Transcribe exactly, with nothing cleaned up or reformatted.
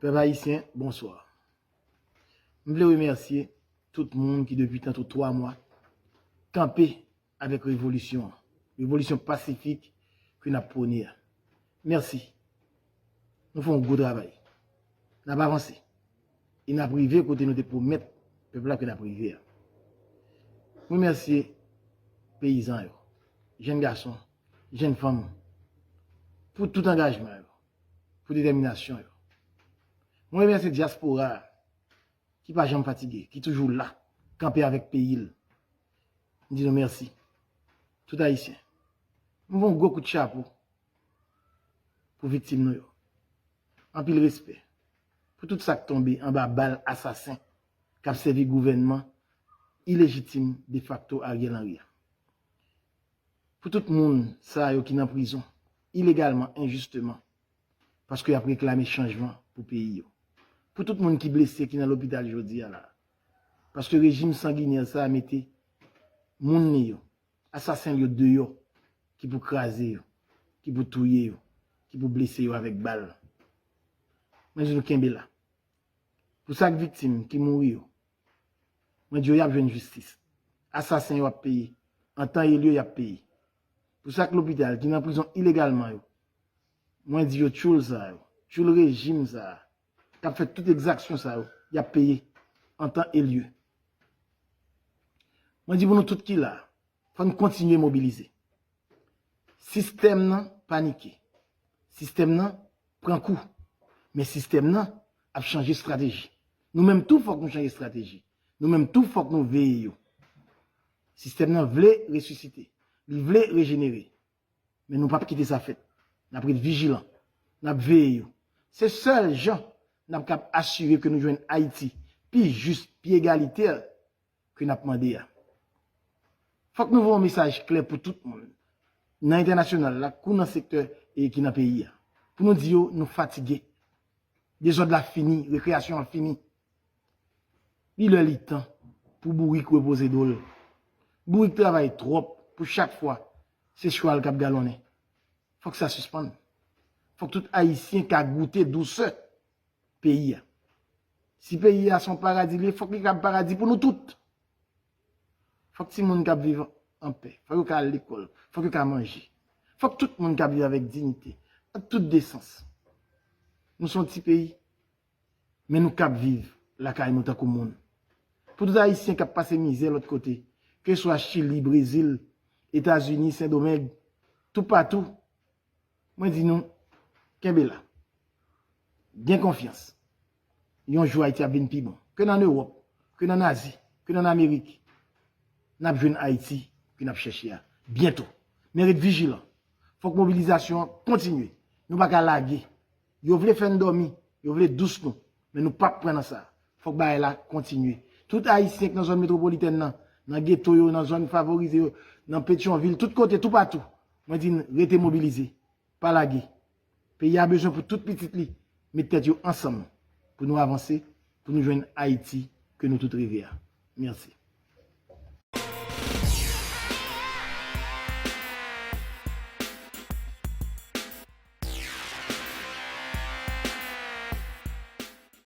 Pèp ayisyen, bonswa. M vle remèsye tout moun ki depi tanto twa mwa kanpe avèk revolisyon an, revolisyon pasifik ke n ap pwone a. Mèsi. Nou fè yon gwo travay. N ap avanse. E n ap rive kote nou te pwomèt pèp la ke n ap rive a. M remèsye peyizan yo, jèn gason, jèn fanm, pou tout angajman yo, pou detèminasyon yo. Mwen remèsye dyaspora a, ki pa janm fatige, ki toujou la, kanpe avèk peyi l. M di nou mèsi. Tout Ayisyen. M voye yon gwo kout chapo pou viktim nou yo. Anpil respè pou tout sa k tonbe anba bal asasen k ap sèvi gouvènman ilejitim defakto Ariel Henry a. Pou tout moun sa yo ki nan prizon ilegalman, enjisteman, paske y ap reklame chanjman pou peyi yo. Pou tout moun ki blese, ki nan lopital jodi a la, paske rejim sanginè sa a mete moun li yo, asasen li yo deyò, ki pou kraze yo, ki pou touye yo, ki pou blese yo avèk bal. Mwen di nou kenbe la. Pou sa k viktim ki mouri yo, mwen di yo y ap jwenn jistis. Asasen yo ap peye. An tan e lye, y ap peye. Pou sa k lopital, ki nan prizon ilegalman yo, mwen di yo tchoul sa yo, tchoul rejim sa a, k ap fè tout egzaksyon sa yo, y ap peye an tan e lye. Mwen di pou nou tout ki la, fò n kontinye mobilize. Sistèm nan panike. Sistèm nan pran kou. Men sistèm nan ap chanje estrateji. Nou menm tou fòk nou chanje estrateji. Nou menm tou fòk nou veye yo. Sistèm nan vle resisite. Li vle rejenere. Men nou p ap kite sa fèt. N ap ret vijilan. N ap veye yo. Se sèl jan n ap kab asire ke nou jwenn Ayiti pi jis, pi egalitè ke n ap mande a. Fòk nou voye yon mesaj klè pou tout moun, nan entènasyonal la, kou nan sektè e ki nan peyi a. Pou nou di yo, nou fatige. Dezòd la fini, rekreyasyon an fini. Li lè li tan pou bourik repoze do l. Bourik travay twòp pou chak fwa se chwal k ap galonnen. Fòk sa sispann. Fòk tout Ayisyen ka goute dousè peyi a. Si peyi a se yon paradi li ye, fòk li ka paradi pou nou tout. Fòk timoun kab viv anpè. Fòk yo ka al lekòl. Fòk yo ka manje. Fòk tout moun kab viv avèk diyite, ak tout desans. Nou se yon ti peyi, men nou kab viv lakay nou tankou moun. Pou tout Ayisyen k ap pase mizè lòt kote, keswa Chili, Brezil, Etazini, Sendomeng, toupatou, mwen di nou, kenbe la. Gen konfyans. Yon jou Ayiti ap vin pi bon. Ke n ann Ewòp, ke n ann Azi, ke n ann Amerik, n ap jwenn Ayiti ke n ap chèche a byento. Men ret vijilan. Fòk mobilizasyon an kontinye. Nou pa ka lage. Yo vle fè n dòmi, yo vle dous nou, men nou p ap pran nan sa. Fòk bagay la kontinye. Tout Ayisyen k nan zòn metwopolitèn nan, nan geto yo, nan zòn favorize yo, nan Petyonvil, tout kote, toupatou, mwen di n rete mobilize. Pa lage. Peyi a bezwen pou tout pitit li met tèt yo ansanm pou nou avanse, pou nou jwenn Ayiti ke nou tout reve a. Mèsi.